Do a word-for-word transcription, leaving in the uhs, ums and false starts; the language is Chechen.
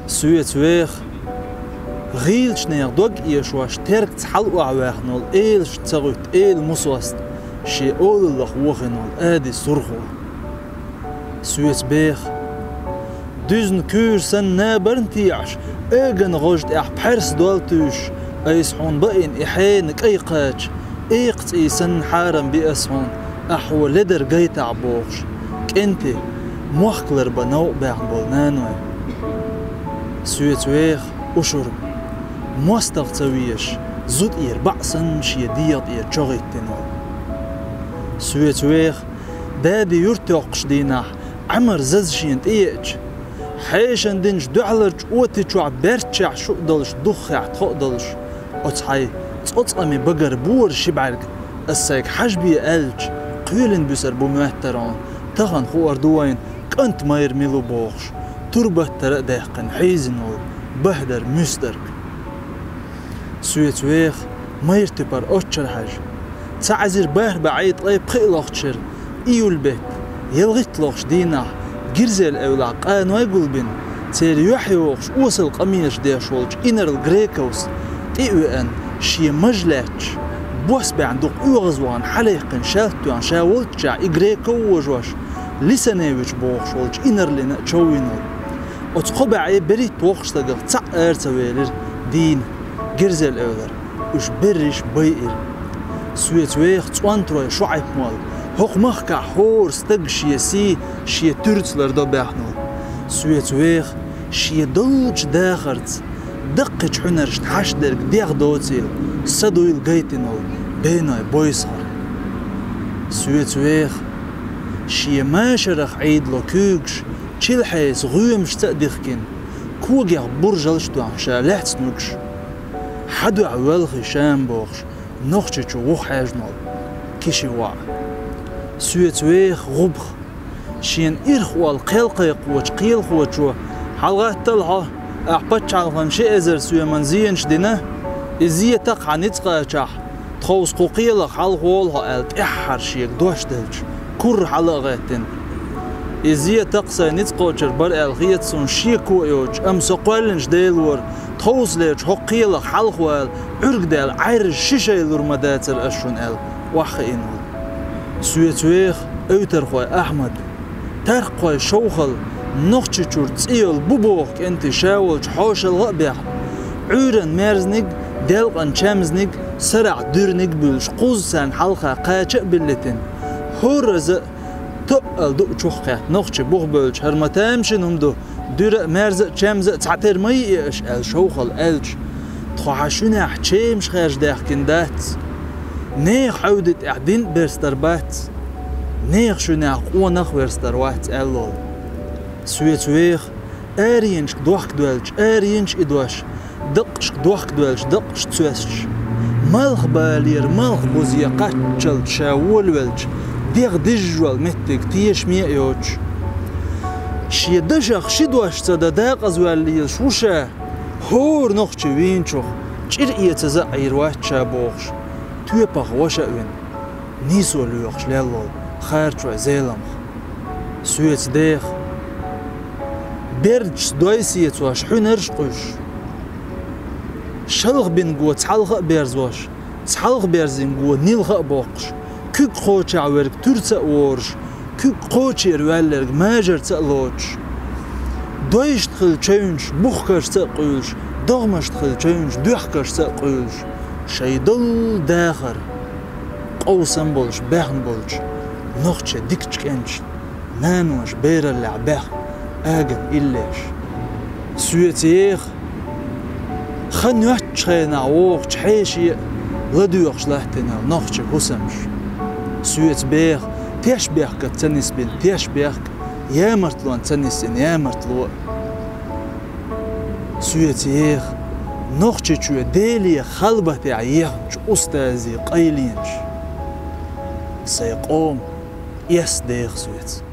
Соьца веха гӀийлачу нехан дог эшош, теркаца хьалаохьаваьхна волу, элашна ца гӀуьтту эла Мусоста шен олаллах вохийна волу Ади Сурхо. Соьца беха дуьзна куьйра санна набарна теӀаш, эган гӀожа тӀехь пхьерс дол туьйсуш, айса хьуна баийна и хьенан кӀай кхача, экха цӀий санна хьарам би ас хьуна, ахь хьо ледар гайтахь бохуш, кӀентий, мохк ларбан новкъа баьхна болу наной. Соьца веха ушурма, мостагӀа ца везаш, зуда тӀера баӀ санна шен дегӀа тӀера чо гӀиттина волу. Соьца веха дади юрт йоккхуш дийнахь, Ӏамар заза шена тӀееача, хьешан динчу дуьхьаларчу оти чохь баьрччехь шу а долуш, духхехь тхо а долуш, оцу хьайн цӀоцкъаме багара бора ши бӀаьрг, ас сайга хьажа бе аьлча, кхоьлина буьсар бу моьттар хьуна, тахана хуур ду вайна, кӀант майра мила ву бохуш, турбаттара а даьккхина хьийзина волу баьхдар муьстарг. Соьца веха майра туьпар оччара хьажа. Ца Ӏаьзира бархӀ бӀе ткъе пхи а лохчуьра, июль беттан ялхитта лохучу дийнахь, Гирзел-Эвлахь къаной гулбина, церан юьхь йохуш, осал къамелаш деш волчу инарла Грековс тӀе а веана, шен маж лаьтташ, бос баьхьна дукха оьгӀазвахана хьалаяккхина шаьлта тоьхна ша волччехь, и Греков вожош, Лисаневич бохуш волчу инарлина а човвина волу. Оцу кхо бӀе берхӀитта воккхачу стагах цхьаъ ара ца велира дийна, Гирзел-Эвлара. Уьш берриш байира. Соьца веха цӀонтарой шо Ӏепмол, хӀокху махкахь хӀора стаг шен сий, шен туьрца лардо баьхна волу. Соьца веха шен долчу дахарца, даккхийчу хьуьнаршна хьашт дерг дегӀ доцийла, са дуйла гайтина волу Беной Бойсхар. Соьца веха шен машарах Ӏийдало куьйгаш, чилхьеса гӀоьмашца а дихкина, когех буржалш а тоьхна ша лаьцна вуьгуш, хьан дуьхьа воьлхий Шам бохуш, Нохчийчу вуха хьаьжна волу Киши воӀ. Соьца веха гӀубах, шена ирх олу кхел кхайкхочу кхелахочо: «ХьалагӀаттал хьо, ахь пачхьалкхана ши эзар соьман зенаш дина, и зе такха хьан ницкъ кхачахь, тховса кху кхелах хьалхаволу хьо», аьлла, тӀаьххьара шега дош делча, кура хьала а гӀеттина. И зе такха сайн ницкъ кхочур бара аьлла хета суна шеко а йоцуш, амма со кхоьллинчу Делора, тховсалерчу хӀокху кхелах хьалхавала, Ӏуьрг даьлла Ӏаьржа ши шай лур ма дацара ас шуна аьлла, охьахиъна волу. Соьца веха Эвтархой Ахьмад, Таркхой Шовхал, Нохчийчуьра цӀе йолу бу боху кӀентий ша волчу хьошалгӀа а бехна, Ӏуьйранна мерзаниг, делкъана чемзаниг, сарахь дуьраниг а буьллуш, кхузза царна хьалха кхача а биллитина, хӀорраза а тоъал дуъ чухкхетта нохчи бух бевлча, хӀара ма тамашийна хӀума ду, дуьра а, мерза а, чемза а цхьатера ма йиъ аша аьлла, Шовхал аьлча: «Тхо хьан шуьнехь чемаш хаьржа даьхкина дац, нехан хьевди тӀехь дин а берстар бац, нехан шуьнехь къонах а верстар вац», аьлла волу. Соьца веха аренашка дохка доьлча аренаш и дош, даккъашка дохка доьлча даккъаш цоьсташ, малхбалера малхбузе кхаччалц ша волавелча, дегӀ дижжол меттиг тешаме а йоцуш, шен дашах ши дош ца дан дакъазваьлла лелаш ву ша, хӀора нохчи вийначух чӀир эцаза а Ӏийр вац ша бохуш, тоьпах ваша а вина, нийсо лоьхуш лелла волу Харчой Зеламха. Соьца деха бердашца дой сецош, хьуьнарш а къуьйсуш, шалха бинго цхьалха а берзош, цхьалха берзинго нилха а боккхуш, куьг кхочехь верг туьрца а воруш, куьг кхочера ваьлларг мажарца а лоцуш, дойшна хилла чевнаш бухкаршца а къуьйлуш, догӀмашна хилла чевнаш доьхкаршца а къуьйлуш, шайн долу дахар къовсам болуш баьхна болчу нохчи дикачу кӀенташна наноша бераллехь баьхна аган иллеш. Соьца еха хан йоцчу хенахь вогӀучу хьеше а ладоьгӀуш латтина нохчи хӀусамаш. Соьца беха тешбехкаца ца нисбина тешбехк, ямартлонца ца нисйина ямартло а. Соьца еха Нохчийчоь Деле халбатехь ехначу устазийн къайленаш. Сайн къоман эс деха соьца.